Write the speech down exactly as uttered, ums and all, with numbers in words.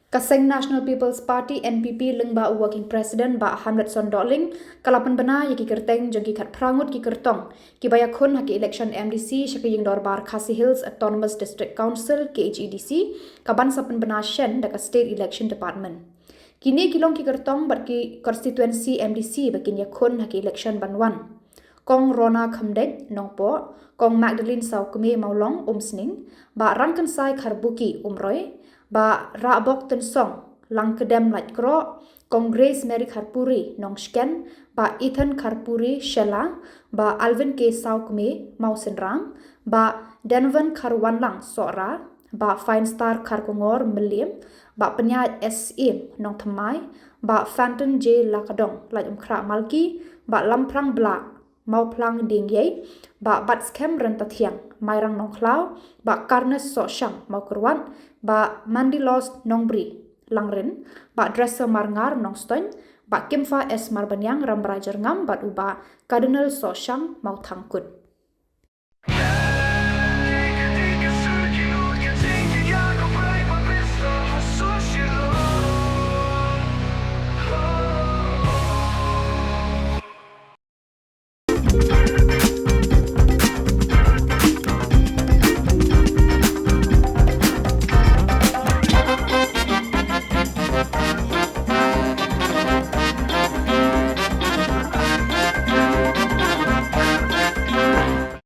Ka Seng National People's Party NPP lyngba u Working President Bah Hamletson Dohling ka la pynbna ia ki kyrteng jong ki khatphra ngut ki kyrtong kiba iakhun ha ka elekshon MDC sha ka Iingdorbar Khasi Hills Autonomous District Council KHADC, kaban sa pynbna shen da ka State Election Department. Kine ki long ki kyrtong bad ki konstituwensi MDC ba kin iakhun ha ka elekshon ban wan: Kong Rona Khymdeit, Nongpoh; Kong Magdalene Sawkmie Mawlong, Umsning; Bah Rangkynsai Kharbuki, Umroi; Bah Rahbok Tynsong Langkdem, Laitkroh; Kong Grace Mary Kharpuri, Nongshken; Bah Ethan Kharpuri, Shella; Bah Alvin K Sawkmie, Mawsynram; Bah Denvon Kharwanlang, Sohra; Bah Finestar Kharkongor, Mylliem; Bah Pyniaid S Syiem, Nongthymmai; Bah Fanton J Lakadong, Laitumkhrah-Malki; Bah Lamphrang Blah, Mawphlang Diengiei; Bah Batskhem Ryntathiang, Mairang Nongkhlaw; Bah Carnes Sohshang, Mawkyrwat; Bah Mandilos Nongbri, Langrin; Bah Dresser Marngar, Nongstoin; Bah Kimfa S Marbaniang, Rambrai Jyrngam bad u Bah Cardinal Sohshang, Mawthangkut.